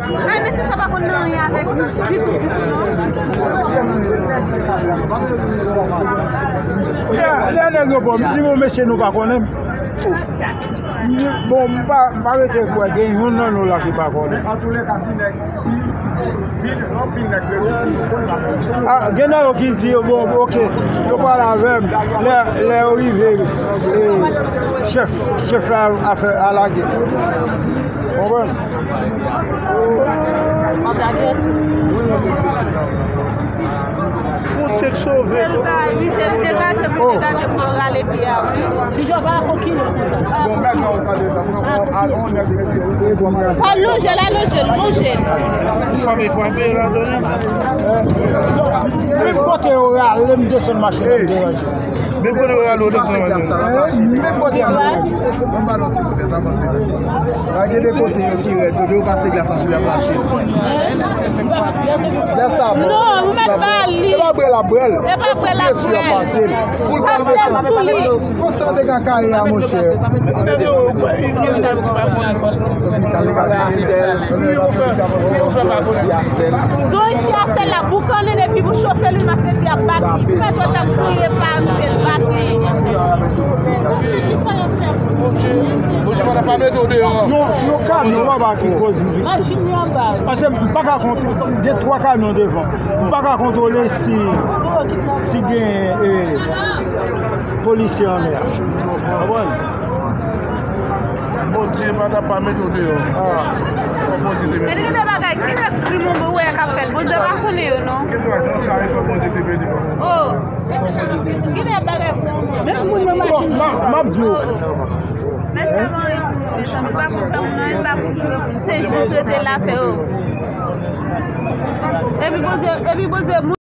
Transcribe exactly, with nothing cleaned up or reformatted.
Ay, mesye sa pa konn nan anyen avèk nou ditou, ditou, non. Lè, lè nèg yo bon, m di, bon, mesye, nou pa konnen m. Bon, m pa, m pa rete kwè, gen youn nan nou la ki pa konnen. Ah, gen nan yo ki di, bon, oke, yo pale avè m. Lè, lè yo rive, e, chèf, chèf la a fè, a lage. Konprann? Ou te sove. Sèl bagay, wi, se degaje pou degaje pou yo rale pye a, wi. Ti Jòba a kokile konsa. Bon, mèt la, ou pale sa. Pa lonje l, alonje l, lonje l. Menm kote yo rale m desann machin nan, m deranje. Menm kote yo rale w desann machin nan. Menm kote yo rale m. Ban m ba l yon ti kout men, sa pase. Lage de kote yo ki rèd, kote yo kase glas la sou lè pase. Lè sa bon. Non, ou mèt ba li. E pa brèl ap brèl. E pa brèl ap brèl. Pase l sou li. Konsa w te ka kaye a, monchè. Sèl. Sou isi a sèl la, boukannen epi pou chofe lwil maske si ap bat li. Fè twò tan kriye pa rive l bat li. Kisa y ap fè? Bondye pa ta pa mete w deyò. Yon, yon kamyon anba ki koz m viktim. Paske m pa ka kontwole, gen twa kamyon devan. M pa ka kontwole si, si gen, eh, polisye anlè a. Konprann? Bondye pa ta pa mete w deyò. Ah. Fò Bondye te mete w. Men gen de bagay, ki nèg krim ou wè k ap fèt? Bondye pa konnen yo, non. Gen de bagay, sa, fò Bondye te mete w. Oh. Gen de bagay pou ou. Menm moun nan machin. Bon, m ap, m ap di w. Se jis rete la fè yo. Epi Bondye, epi Bondye,